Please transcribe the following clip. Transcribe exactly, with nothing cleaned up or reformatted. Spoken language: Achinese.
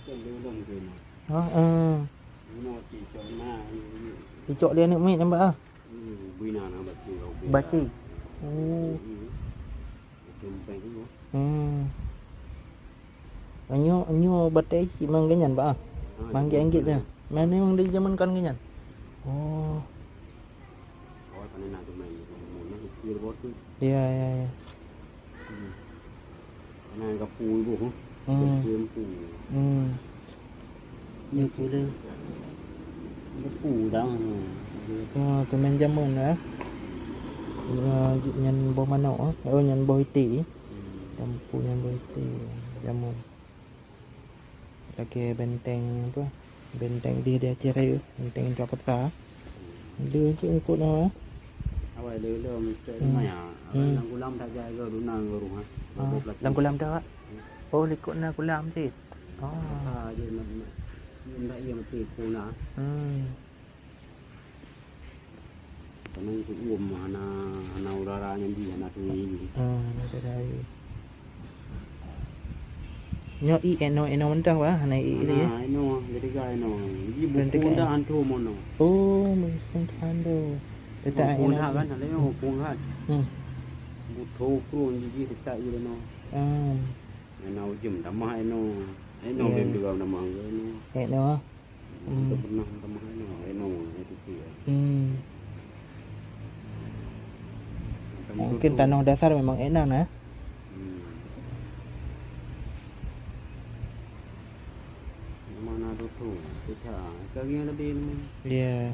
Ha, eh. Icok dia aneuk miet nampak ah. Baci. Oh. Hmm. Nyoe, nyoe batèe cit mang geuhnyan, Pak, ah? Ah, mang anggit-anggit dah. Mana memang dari zaman kan geuhnyan? Oh. Ya, ya, ya. Nah, gapu ibu, hmm. Gapu. Hmm. Ni pula. Gapu dah. Ya, teumèn jameun lah. Ya, nyan boh manok, eh. Oh, nyan boh iték. Hmm. Gapu nyan boh iték. Jameun. Lagèe benteng apa? Benteng di, di Aceh Raya, benteng Jakarta. Dia cik ikut nama. Awai dia, dia mesti lumayan. Awai dalam kulam tak jaga duna ngurung, ha. Ah, dalam kulam dah, Pak? Oh, likot na kulam cit. Oh. Ah, dia nak, nak, nak ia mati pun lah. Hmm. Karena itu um, hana, hana udara nyang jih, hana sungai jih. Ah, hana udara. Nyoe ié inoe, inoe mantong, Pak, hana ié lé. Hana, inoe, keudroe inoe. Jadi buku dah antum mono. Oh, buku dah antum. Tetap inoe. Buku dah kan, ada yang buku kan. Hmm. Buku kurung jadi tetap inoe. Ah. Inoe ujem tamah inoe. Inoe belum juga nama inoe. Inoe. Hmm. Pernah sama eno, eno, itu sih ya. Hmm. Mungkin tanoh dasar memang eno nah. Hmm. Mana tu tu? Kita, kita yang lebih ni. Ya.